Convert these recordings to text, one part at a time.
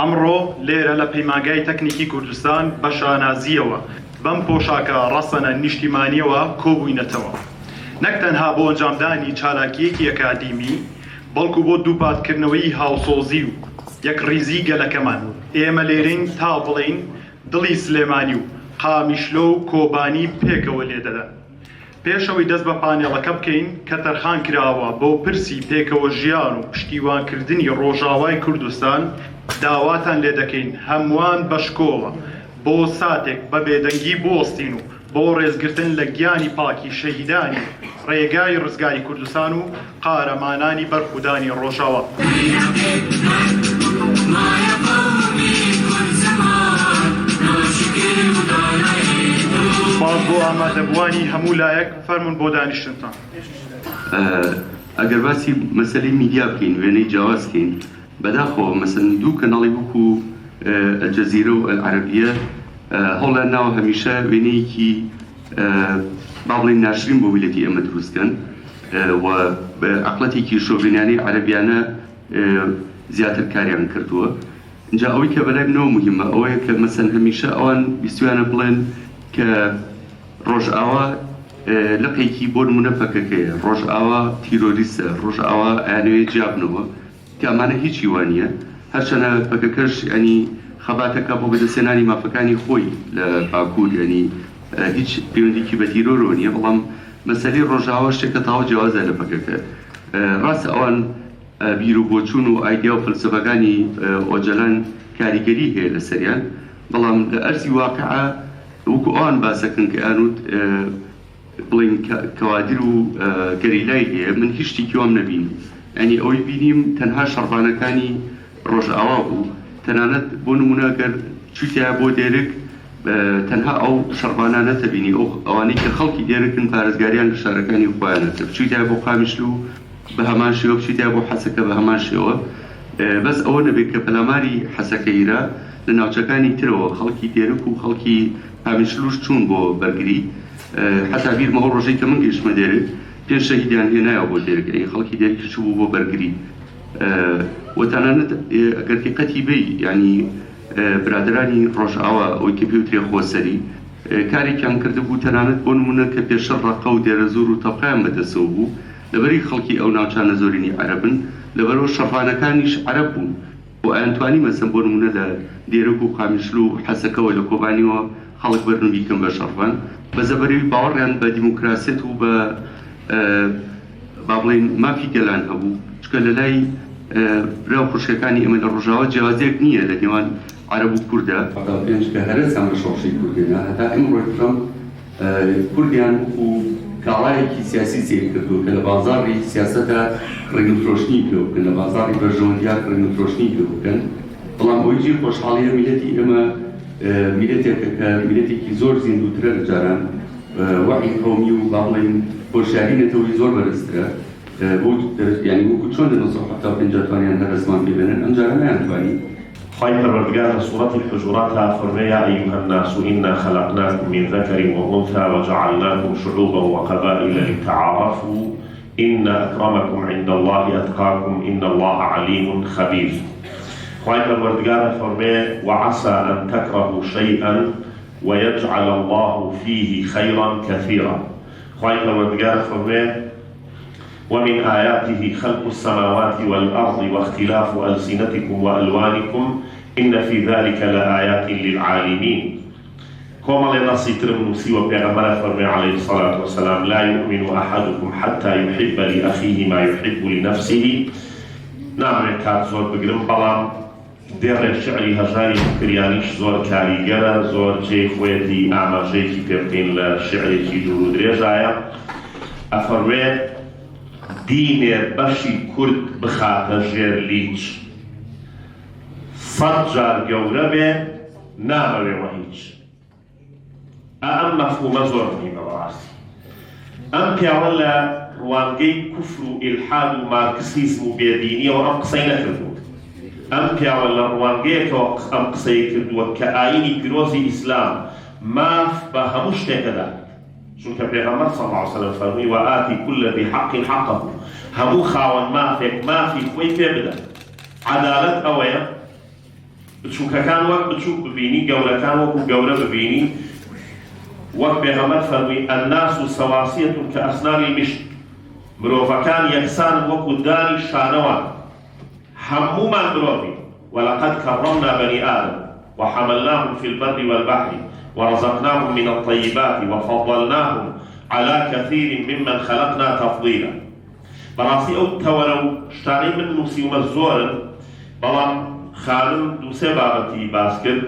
ئەمڕۆ لێرە لە پەیمانگای تەکنیکی کوردستان بە شانازییەوە بەم پۆشاکە ڕەسەنە نیشتیمانییەوە کۆبووینەتەوە، نەک تەنها بۆ ئەنجامدانی چالاکییەکی ئەکادیمی، بەڵکو بۆ دووپاتکردنەوەی هاوسۆزی و یەکڕیزی گەلەکەمان. ئێمە لێرەین تا بڵێین دڵی سلێمانی و قامیشلۆ و کۆبانی پێکەوە لێدەدەن. پێش ئەوەی دەست بە پانێڵەکە بکەین کە تەرخان کراوە بۆ پرسی پێکەوەژیان و پشتیوانکردنی ڕۆژاوای کوردستان، داواتان لێدەکەین هەمووان بە شکۆوە بۆ ساتێک بە بێدەنگی بوەستین و بۆ ڕێزگرتن لە گیانی پاکی شەهیدانی ڕێگای ڕزگاری کوردستان و قارەمانانی بەرخودانی ڕۆژاوا. سوپاس بۆ ئامادەبووانی هەموو لایەک، فەرموون بۆ دانیشتنتان. ئەگەر باسی مەسەلەی میدیا بکەین وێنەی جیاواز کەین بەداخەوە مەسەلەن دوو کەناڵی وەکو ئەلجەزیرە و ئەلعەرەبیە هەوڵیان ناوە هەمیشە وێنەیەکی با بڵێین ناشرین بۆ میلەتی ئێمە دروست کەن و بە عەقڵەتێکی شۆڤێنیانەی عەرەبیانە زیاتر کاریان کردووە ئینجا ئەوەی کە بەلای منەوە موهیمە ئەوەیە کە مەسەن هەمیشە ئەوان ویستویانە بڵێن کە ڕۆژئاوا لقێکی بۆ نمونە پەکەکەیە ڕۆژئاوا تیرۆریستە ڕۆژئاوا ئەیانەوێ جیابنەوە کە ئەمانە هیچی وا نییە هەرچەنە پەکەکەش یانی خەباتەکە بۆ بەدەستهێنانی مافەکانی خۆی لە باکوور یانی هیچ پەیوەندیکی بە تیرۆرەوە نییە بەڵام مەسەلەی ڕۆژئاوا شتێکە تەواو جیاوازە لە پەکەکە ڕاستە ئەوان بیر و بۆچوون و ئایدیا و فەلسەفەکانی ئۆجەلان کاریگەری هەیە لەسەریان بەڵام لە ئەرزی واقیع وەکو ئەوان باسەکەن کە ئەیانوت بڵێین کەوادر و گەریلای هەیە من هیچ شتێکی وام نەبینی یانی ئەوەی بینیم تەنها شەڕڤانەکانی ڕۆژئاوا بوو تەنانەت بۆ نمونە گەر چویتایە بۆ دێرک تەنها ئەو شەڕڤانانە تەبینی ئەو ئەوانەی کە خەڵکی دێرکن پارێزگاریان لە شارەکانی خۆیانە کرد بچویتایە بۆ قامیشلو بە هەمان شێوە بچیتایە بۆ حەسەکە بە هەمان شێوە بەس ئەوە نەبێت کە پەلاماری حەسەکە ئیرا لە ناوچەکانی ترەوە خەڵکی دێرک و خەڵکی قامیشلوش چوون بۆ بەرگری حەتا بیرمە ئەو ڕۆژەی کە من گەیشتمە دێرک پێنج شەهیدیان هێنایەوە بۆ دێرک ئەی خەڵکی دێرکیش چووبوو بۆ بەرگری و تەنانەت ئەگەر دیقەتی بەی یانی برادەرانی ڕۆژئاوا ئەوەی کە پێوترێ خۆسەری کارێکیان کردبوو تەنانەت بۆ نمونە کە پێشتر ڕەققە و دێرەزوور و تەبقەیان بەدەستەوە بوو لەبەری خەڵکی ئەو ناوچانە زۆرینەی عەرەبن لەبەرئەوە شەڕڤانەکانیش عەرەب بوون و ئەیانتوانی مەسەن بۆ نموونە لە دێرک و قامیشلو و حەسەکەوە لە کۆبانیوە خەڵک بەرن و بیکەن بە شەڕڤان بە زەبەرەوی باوەڕیان بە دیموکراسیەت و بە با بڵێین مافی گەلان هەبوو چونکە لە لای برا و خوشکەکانی ئێمە لە ڕۆژاوا جیاوازیەک نییە لە نێوان عەرەب و کوردا. 75 کە هەرەسیان بە شۆڕشی کورد هێنا هەتا ئیمڕۆی ترەمپ کوردیان وەکو کاڵایەکی سیاسی سەیر کردووە کە لە بازاڕی سیاسەتا کڕین و فرۆشتنی پێوە بکەن، لە بازاڕی بەرژەوەندیا کڕین و فرۆشتنی پێوە بکەن، بەڵام ئەوەی جێی خۆشحاڵییە میللەتی ئێمە میللەتێکە کە میللەتێکی زۆر زیندووترە لە جاران، وەعی قەومی و با بڵێین هۆشیاری نەتەوەیی زۆر بەرزترە، بۆ یانی وەکو چۆن لە 1975 توانیان هەرەسمان پێ بێنن ئەمجارە نەیانتوانی. خوای پەروەردگار لە سوڕەتی حوجوراتا فەرموێ یا ایها الناس انا خلقناکم من ذکر و انثی و جعلناکم شعوبا و قبائل لتعارفوا ان اکرمکم عند اللە اتقاکم ان اللە علیم خبیر خوای پەروەردگار ئەفەرموێ وعسی ان تکرهوا شیئا ویجعل اللە فیه خیرا کثیرا خوای پەروەردگار ئەفەرموێ ومن آیاته خلق السماوات والارض واختلاف السنتکم والوانکم ان فی ذلک لآیات للعالمین کۆمەڵێ نەصی ترم نووسیوە پێغەمبەر ئەفەرموێ علیە الصلوة والسلام لا یومن احدکم حتی یحب لأخیه ما یحب لنفسه نامەوێ کات زۆر بگرم بەڵام دێڕێک شیعری هەژاری موکریانیش زۆر کاریگەرە، زۆر جێی خۆیەتی ئاماژەیەکی پێ بکەین لە شیعرێکی دوور و درێژایە ئەفەرموێ، دینێ بەشی کورد بخاتە ژێر لیچ، سەد جار گەورە بێ نامەوێ وە هیچ. ئا ئەم مەفهومە زۆر مهیمە بەڕاستی. ئەم پیاوە لە ڕوانگەی کوفر و ئیلحاد و مارکسیزم و بێدینیەوە ئەم قسەی نەکردووە. ئەم پیاوە لە ڕوانگەیەکەوە ئەم قسەی کردووە کە ئایینی پیرۆزی ئیسلام ماف بە هەموو شتێک ئەدات. چونکە پێغەمبەر صلی اللە علیە وسلم فەرمووی، وآت کل ذی حق حقه، هەموو خاوەن مافێک مافی خۆی پێ بدە. عەدالەت ئەوەیە. بچووکەکان وەک بچووک ببینی، گەورەکان وەکو گەورە ببینی، وەک پێغەمبەر فەرمووی، الناس سواسیە کاسنان المشط، مرۆڤەکان یەکسانن وەکو دانی شانە وان، هەموومان مرۆڤین، ولقد کرمنا بنی آدم وحملناهم فی البر والبحر ورزقناهم من الطیبات وفضلناهم علی کثیر ممن خلقنا تفضیلا. بەڕاستی ئەو تەوەرە و شتانەی من نووسیومە زۆرن، بەڵام خانم دوو سێ بابەتی باس کرد،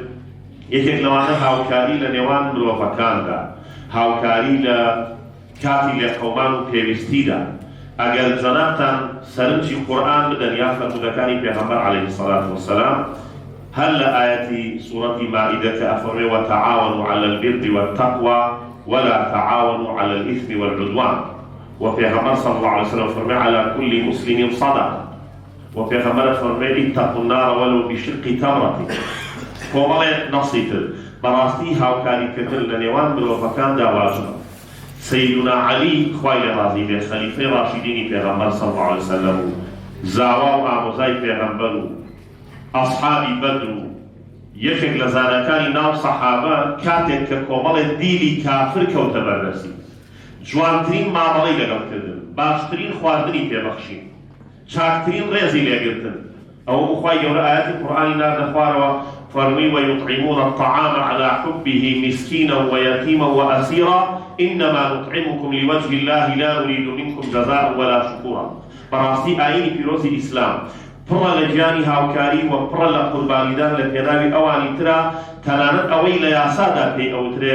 یەکێک لەوانە هاوکاری لە نێوان مرۆڤەکاندا، هاوکاری لە کاتی لێقەومان و پێویستیدا. ئەگەر جەنابتان سەرنجی قورئان بدەن یا فەرموودەکانی پێغەمبەر علیە الصلوە والسلام، هەر لە ئایەتی سورەتی مائیدە کە ئەفەرموێ وتعاونوا علی البر والتقوی ولا تعاونوا علی الاثم والعدوان. وە پێغەمبەر صلی اللە علیە وسلم فەرمووی علی کل مسلم صدقە وە پێغەمبەر ئەفەرموێ اتقوا النار ولو بشق تمرە کۆمەڵێ نەصی تر بەڕاستی هاوکاری کردن لە نێوان مرۆڤەکاندا واجبە سەیدونا عەلی خوای لێ ڕازی بێ خەلیفەی ڕاشیدینی پێغەمبەر صلی اللە علیە وسلم و زاوا و ئامۆزای پێغەمبەر و ئەصحابی بەدر و یەکێک لە زاناکانی ناو سەحابە کاتێک کە کۆمەڵێ دیلی کافر کەوتە بەردەستی جوانترین مامەڵەی لەگەڵ کردن، باشترین خواردنی پێ بەخشین، چاکترین ڕێزی لێ گرتن، ئەوە بوو خوای گەورە ئایەتی قورئانی ناردە خوارەوە فەرمووی، ویطعمون الطعام علی حبه مسکینا ویتیما واسیرا انما نطعمکم لوجه اللە لا نرید منکم جزاء ولا شکورا. بەڕاستی ئایینی پیرۆزی ئیسلام پڕە لە گیانی هاوکاری و پڕە لە قوربانیدان لە پێناوی ئەوانی ترا، تەنانەت ئەوەی لە یاسادا پێی ئەوترێ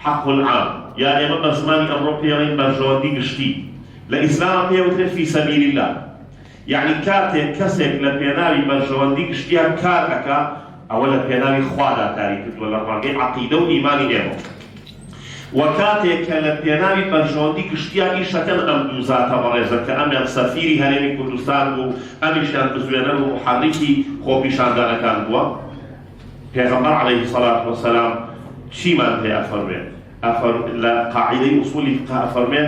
حق العام یا ئێمە بە زمانی ئەمڕۆ پێی ئەڵێین بەرژەوەندی گشتی، لە ئیسلاما پێی ئەوترێ فی سبیل اللە، یەعنی کاتێک کەسێک لە پێناوی بەرژەوەندی گشتیا کار ئەکا ئەوە لە پێناوی خوادا کاری کردووە لە ڕوانگەی عەقیدە و ئیمانی ئێمەوە، وە کاتێک کە لە پێناوی بەرژەوەندی گشتیا ئیش ئەکەن ئەم دوو زاتە بەڕێزە کە ئەمیان سەفیری هەرێمی کوردستان بوو ئەمیشیان بزوێنەر و موحەڕیکی خۆپیشاندانەکان بووە. پێغەمبەر علیە الصلوە والسلام چیمان پێ ئەفەرموێ؟ ئەفەر لە قاعیدەی ئوسولی فقە ئەفەرموێ،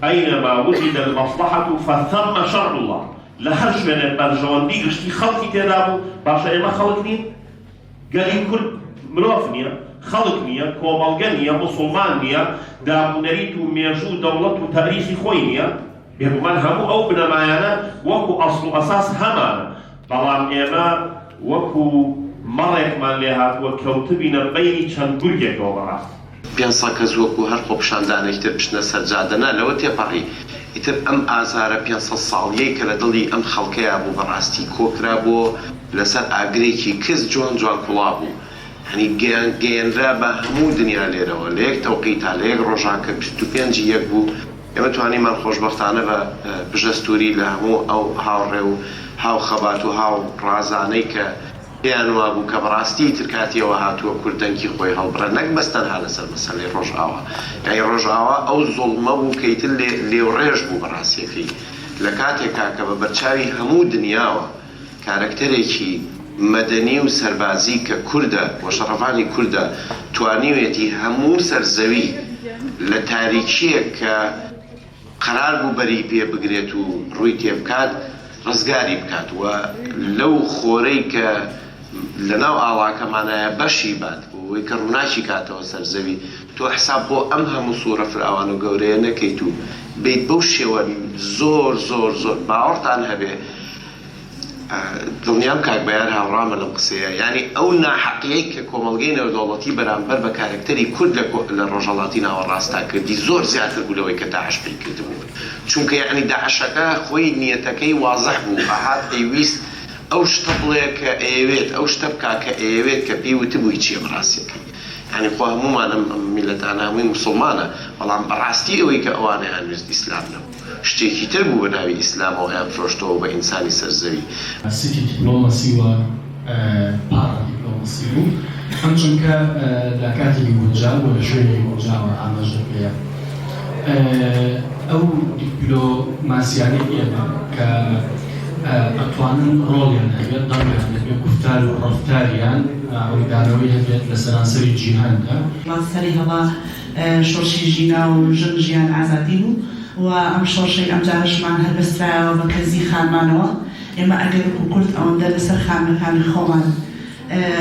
اینما وجد المصلحە فثم شرع اللە، لە هەر شوێنێک بەرژەوەندی گشتی خەڵکی تێدا بوو، باشە ئێمە خەڵک نین؟ گەلی کورد مرۆڤ نییە؟ خەڵک نییە؟ کۆمەڵگە نییە؟ موسوڵمان نییە؟ دابونەریت و مێژوو و دەوڵەت و تاریخی خۆی نییە؟ بێگومان هەموو ئەو بنەمایانە وەکو ئەسڵ و ئەساس هەمانە، بەڵام ئێمە وەکو مەڕێکمان لێهاتووە کەوتبینە بەینی چەند گورگێکەوە بەڕاستی. 500 کەس وەکو هەر خۆپیشاندانێکی تر بچنە سەر جادە نا لەوە تێپەڕی ئیتر ئەم ئازارە 500 ساڵیەی کە لە دڵی ئەم خەڵکەیا بوو بەڕاستی کۆکرابۆوە لەسەر ئاگرێکی کز جوان جوان کوڵابوو یانی گەیان گەیەنرا بە هەموو دنیا لێرەوە لە یەک تەوقیتا لە یەک ڕۆژا کە 25 ی یەک بوو ئێمە توانیمان خۆشبەختانە بە پشتئەستووری لە هەموو ئەو هاوڕێ و هاوخەبات و هاوڕازانەی کە پێیان وابوو کە بەڕاستی ئیتر کاتی ئەوە هاتووە کورد دەنگی خۆی هەڵبڕێ نەک بەس تەنها لەسەر مەسەلەی ڕۆژئاوا یانی ڕۆژئاوا ئەو زوڵمە بوو کە ئیتر لێوڕێژ بوو بەڕاستیەکەی لە کاتێکا کە بە بەرچاوی هەموو دنیاوە کارەکتەرێکی مەدەنی و سەربازی کە کوردە و شەڕڤانی کوردە توانیویەتی هەموو سەر زەوی لە تاریکیەک کە قەرار بوو بەری پێ بگرێت و ڕووی تێ بکات ڕزگاری بکات و لەو خۆرەی کە لە ناو ئاڵاکەمانایە بەشی بات بۆ ئەوەی کە ڕووناکی کاتەوە سەر زەوی تۆ حساب بۆ ئەم هەموو سوڕە فراوان و گەورەیە نەکەیت و بێیت بەو شێوە زۆر زۆر زۆر باوەڕتان هەبێ دڵنیام کاک بەیار هاوڕامە لەم قسەیە، یانی ئەو ناحەقیەی کە کۆمەڵگەی نێودەوڵەتی بەرامبەر بە کارەکتەری کورد لە لە ڕۆژهەڵاتی ناوەڕاستا کردی زۆر زیاتر بوو لەوەی کە داعش پێی کردبوو چونکە یانی داعشەکە خۆی نیەتەکەی وازح بوو ئەهات ئەیویست ئەو شتە بڵێ کە ئەیەوێت ئەو شتە بکا کە ئەیەوێت کە پێی وتبووی چیە بەڕاستیەکەی یانی خۆ هەموومان ئەم میللەتانە هەمووی موسڵمانە بەڵام بەڕاستی ئەوەی کە ئەوانەیان ویست ئیسلام نەبوو. شتێکی تر بوو بە ناوی ئیسلامەوە ئەیانفرۆشتەوە بە ئینسانی سەر زەوی. City Diplomacy و Para Diplomacy بوو. ئەم چەمکە لە کاتێکی گونجاو و لە شوێنێکی گونجاوە ئاماژە پێیە. ئەو دیپلۆماسیانەی ئێمە کە ئەتوانن ڕۆڵیان هەبێت، دەنگیان هەبێت، گوفتار و ڕەفتاریان ڕەنگدانەوەی هەبێت لە سەرانسەری جیهاندا. سەری هەڵا شۆڕشی ژینا و ژن ژیان ئازادی بوو و ئەم شۆڕشەی ئەمجارەشمان هەر بەسترایەوە بە کەزی خانمانەوە. ئێمە ئەگەر وەکو کورد ئەوەندە لەسەر خانمەکانی خۆمان.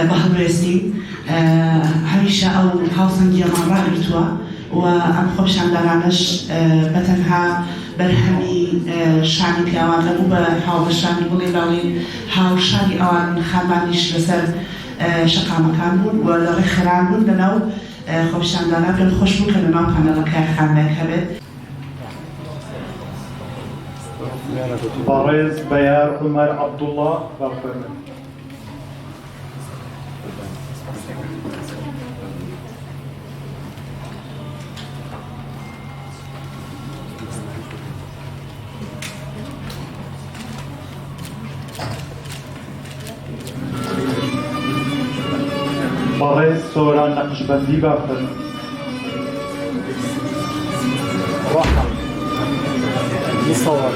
بە هەڵوێستین، هەمیشە ئەو هاوسەنگییەمان ڕاگرتووە و ئەم خۆپیشاندانانەش بە تەنها بەرهەمی شانی پیاوان نەبوو، بە هاوبەشانی بڵێین با بڵێین هاوشانی ئەوان خانمانیش لەسەر شەقامەکان بوون و لە ڕێکخەران بوون لەناو خۆپیشاندانە، پێم خۆش بوو کە لەناو پانێڵەکە خانمێک هەبێت. بەڕێز بەیار عومەر عەبدوڵڵا با بفەرموون. بەڕێز سۆران نەقشبەندی با بفەرموون. راحة مصور.